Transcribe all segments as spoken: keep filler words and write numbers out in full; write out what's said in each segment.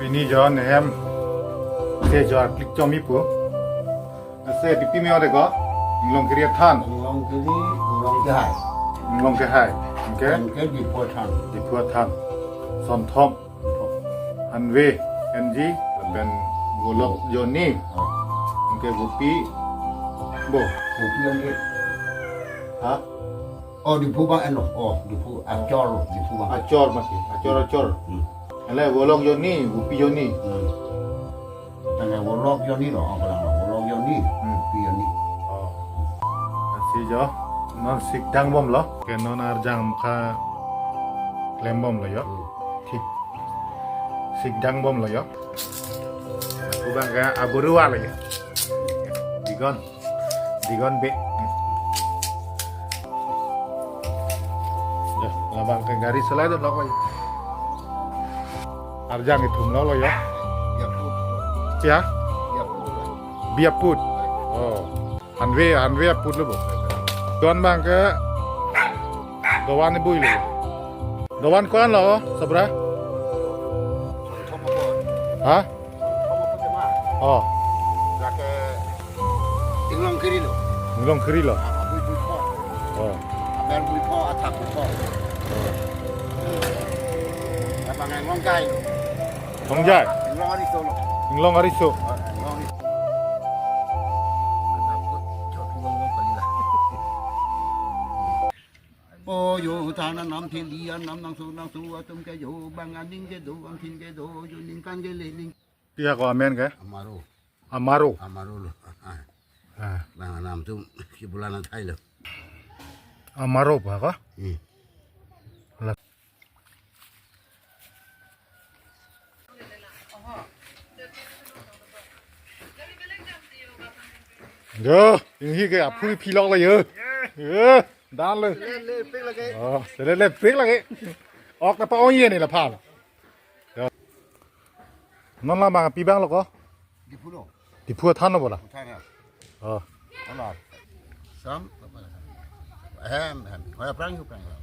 Pini jo nehem se jo klik chomi pu. Se pipi me ore ko. Inglongkiri athan. Inglongkiri, Inglongkehai. Inglongkehai. Anke? Anke Diphu athan. Diphu athan. Sonthom. Hanve, N G, lapen Volok Joni. Oh. Anke Vopi. Bo. Vopi anke. Ha? Oh, Diphu abang eno. Oh, Diphu achor, Diphu abang. Achor mati. Achor, achor. Hmm. Ele Volok Joni, Vopi Joni. Hmm. Tangka Volok Joni lo, apa lang lo? Volok Joni, hmm, Vopi Joni. Oh. Asi jo, non sikdang bom lo. Ke non arjang mukha klem bom lo jo. Hmm. Thik. Sikdang bom lo jo. Pu abang ke aburua lo jo. Digon. Digon be. Ya, labang ke gari selai dun lok lo jo. Arjang ithum lo lo jo. Biaput. Ya? Biaput. Biaput. Oh. Hanve, hanve aput lo bo. Don abang ke dovan bui lo. Dovan ko-an lo, sabra? Ha? Oh. Lake Inglongkiri lo. Inglongkiri lo. Abui bui pho. Oh. Aber bui pho, athak bui pho. Oh. Abang Inglongkai lo. Longjai. Inglong Ariso lo. Inglong Ariso. Oh, Inglong Ariso. O jo thana nam theli anam nangso nangso atum ke jo bang aning ke do bang thin ke do jo ningkan ke le ning. Pi ako amen ke? Amaro. Amaro. Amaro lo. Ah. Ah. Bang anam tum kibulan athai lo. Amaro pa ko? Hmm. La- Jo, inghi ke aphu phi lok lo jo. Jo, dan lo. Selele pik lake. Oh, selele pik lake. Ok na pa-ong ye ni la phan. Jo. Non labang pi abang lo ko? Diphu lo. Diphu athan lo bo la? Athan ya. Oh. Ala. Sam, apa la? Hem, hem. Hoya prang yu prang la.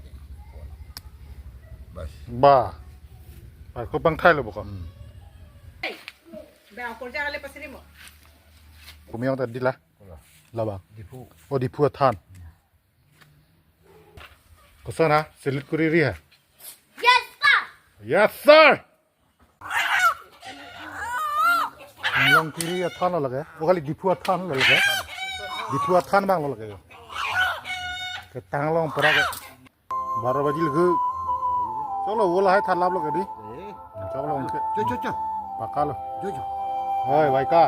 Bas. Ba. Ba ko pangthai lo bo ko. Hmm. Ba ko ja le pasiri mo. Kumi ong ta di la. Ala. Labang. Diphu. Oh, Diphu athan. Koson ha? Salute kuri ri ha? Yes, sir. Yes, sir. Inglongkiri athan lo lake. O kali Diphu athan lo lake. Diphu athan abang lo lake. Ketang long pura ke. Baro baji lake. Choklo, wo lahai than lap lo ke di. Eh. Choklo ke. Cho, cho, cho. Paka lo. Cho, cho. Oi, baika.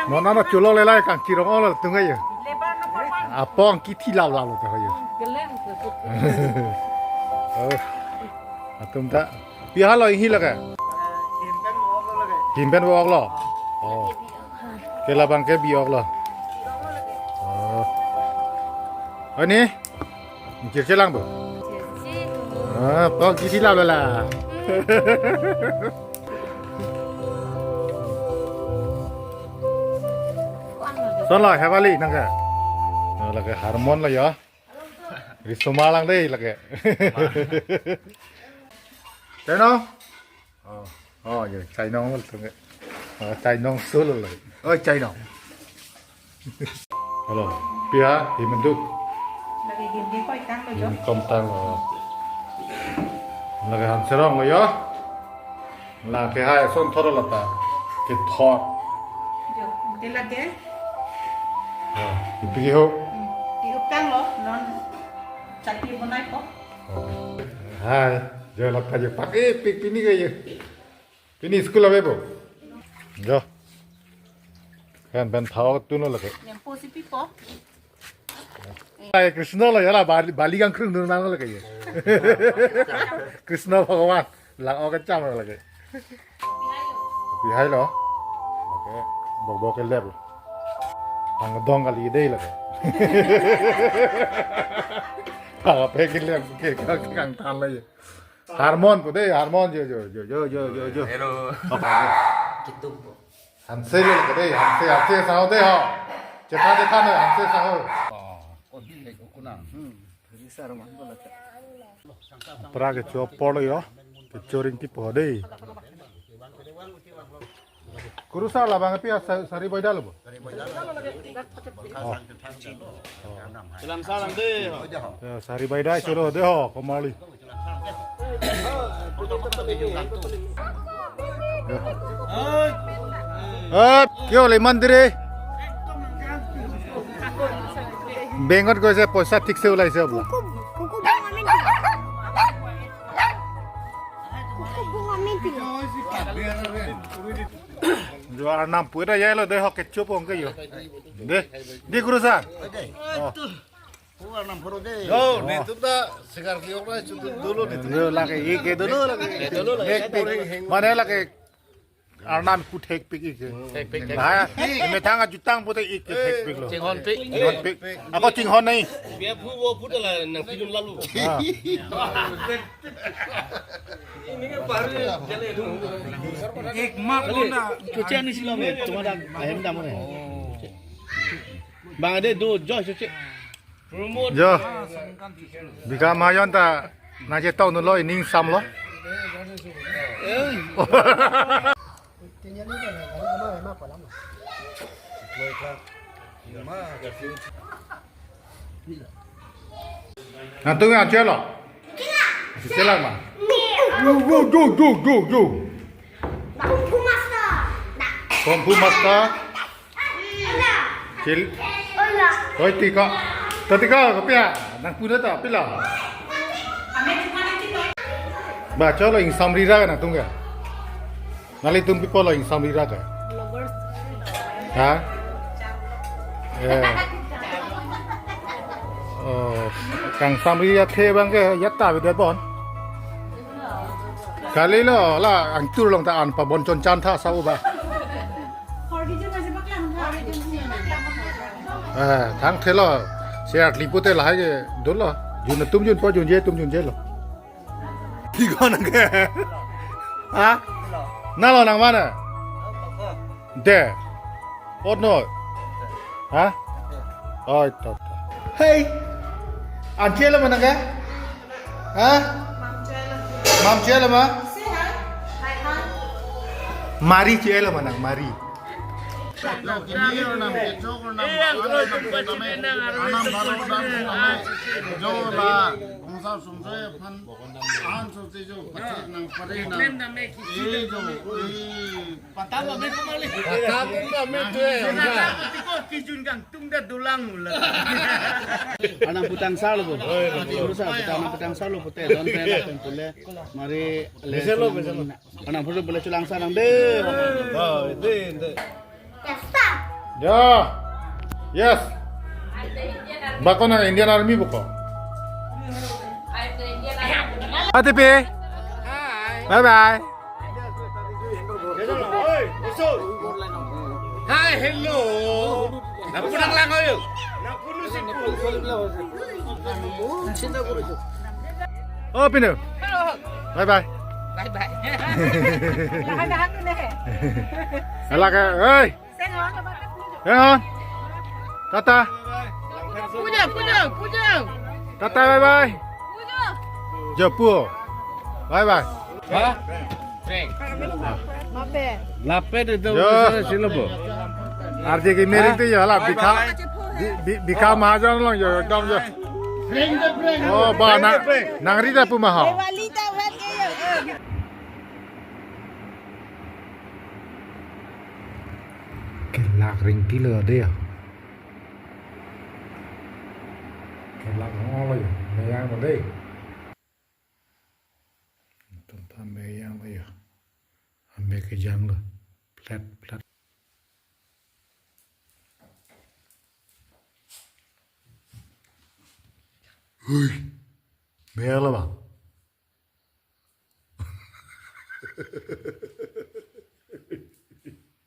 Non ano chulo le lai kang chirong olo tung ayo. Apong kithi lau lau lo ta ayo. Oh. Atum ta. Pi halo inghi lake? Him pen bo ok lo. Oh. Ke labang ke bi ok lo. Oh. Ani? Chir chelang bo. Ah, pok kithi lap lo la. Son lo, Hevali nang ke. Ah, lake Harmon lo ya. Risoma lang dei lake. Chai nong? Oh, oh, ya, chai nong lo tung ke. Oh, chai nong solo lo. Oh, chai nong. Halo, pi ha, him duk. Lake him di koi tang lo jo. Him kom tang lo. Lake han serong lo ya. Lake hai son thor lo ta. Kethor. Jo, de lake. Ah, ipi ho. Hmm, di up tang lo, non chati bonai ko. Hai, jo lata jo pak, eh, pi-, pini ke jo. Pini school ave bo. Jo. Kan pen thao tu no lake. Nyampo si pipo. Ai, Krishna lo ya la, bali, bali gang krung dun nang lake ya. Krishna Bhagavan, lang ok cham lake. Pi hai lo. Oke, bok bok ke lep. Ang dong kali dei lake. Apa ke lep ke kang than lo ya. Harmon pu dei, Harmon jo, jo, jo. Hello. Oke. Kitum po. Hanse lo ke dei, hanse, hanse sang ho dei ho. Chetha, chetha na, hanse sang ho. Oh. Pra kecho apor lo yo. Kecho ring ti po dei. Kurusar labang api asa sari baida lo bo. Oh. Dalam salam deh. Ya, sari baida cholo dei ho, komali. Eh, kyo le mandire. Bengot ko se poisa thik se ulai se bo. Kuku, kuku bunga minti. Kuku bunga minti. Jo arnam pu da yelo dei ho kecho pong ke yo. Dei, dei kurusar. Oh. Yo, netum ta sikar kiyok na chutu dolo netum. Yo, lake ik ke dolo lake. Dolo lake. Thekpik. Mane lake arnam pu thekpik ik ke. Thekpik, thekpik. Ha, methang ajutang pute ik ke thekpik lo. Chinghonpik. Chinghonpik. Ako chinghon nai. Biar phu wo phu la nang pilun lalu. Ha. Ini kan baru jalan. Ek mak kona. Chuche ani silo me, cuma dam, ahem dam ne. Bang ade do, jo chuche. Jo. Bika mayon ta nangchetong dunlo, ining samlo. Nangtum yang chelo. Chelo ma. Yo, yo, yo, yo, yo, yo. Kung fu master. Kung fu master. Chil. Hola. Hoi, tiko. To tiko, kopi a? Nang pu ta pilo. Ba, cholo, ingsamri ra nangtum ke. Nanglitum pi pulo ingsamri ra ke. Ha? Eh. Oh, kangsamri athe abang ke, ya ta bida bon. Kalilo la angtur along ta an pabon chon chan tha sa uba. Eh, thang thelo. Se atli pute lahai ke dolo. Jun atum junpo, junje atum junjelo. Thik ho nang ke. Ha? Nalo nang mana? Dei. Ot noi. Ha? Oi, to, to. Hey. An chelo ma nang ke? Ha? Mam chelo ma? Mari chelo ma nang, mari. Yo, kini arnam kechok arnam, eh, yang arnam kalau tempat sini nang arnam baru dan arnam. Jo la, kongsa sumsoi aphan, an sumsoi jo, pachit nang pare nang. Claim nang me kisi. Eh, jo, eh. Patam nang me kumali. Patam nang me tu, eh. Nang tiko kijun kangtung ta dolang mula. Arnam pu tangsar lo bo. Terus apa, arnam pu tangsar lo pute, don pe la tempule. Mari le. Bisa lo, bisa lo. Arnam pu bole chulang sarang dei. Oh, dei, dei. Ya. Yes. Bako nang Indian Army boko. Ati pe. Bye bye. Hi, hello. Napunang lang kayo. Oh, pino. Bye bye. Bye bye. Lahat, lahat ko na eh. Alak eh. Hey. Hang on. Tata. Puja, puja, puja. Tata, bye bye. Puja. Japu. Bye bye. Ha? Mape. Lape de do. Yo. Silo bo. Arje ke mering te yo la bika. Bi-, bi-, bika mahajan long yo, ekdom yo. Oh, ba na, nangri ta pu ma ho. Diwali ta huat ke yo. Kelak ring kilo dei. Kelak ngolo yo, meyang lo dei. Tum pa meyang lo yo. Ame kejang lo. Plat, plat. Hui. Meyang lo bang.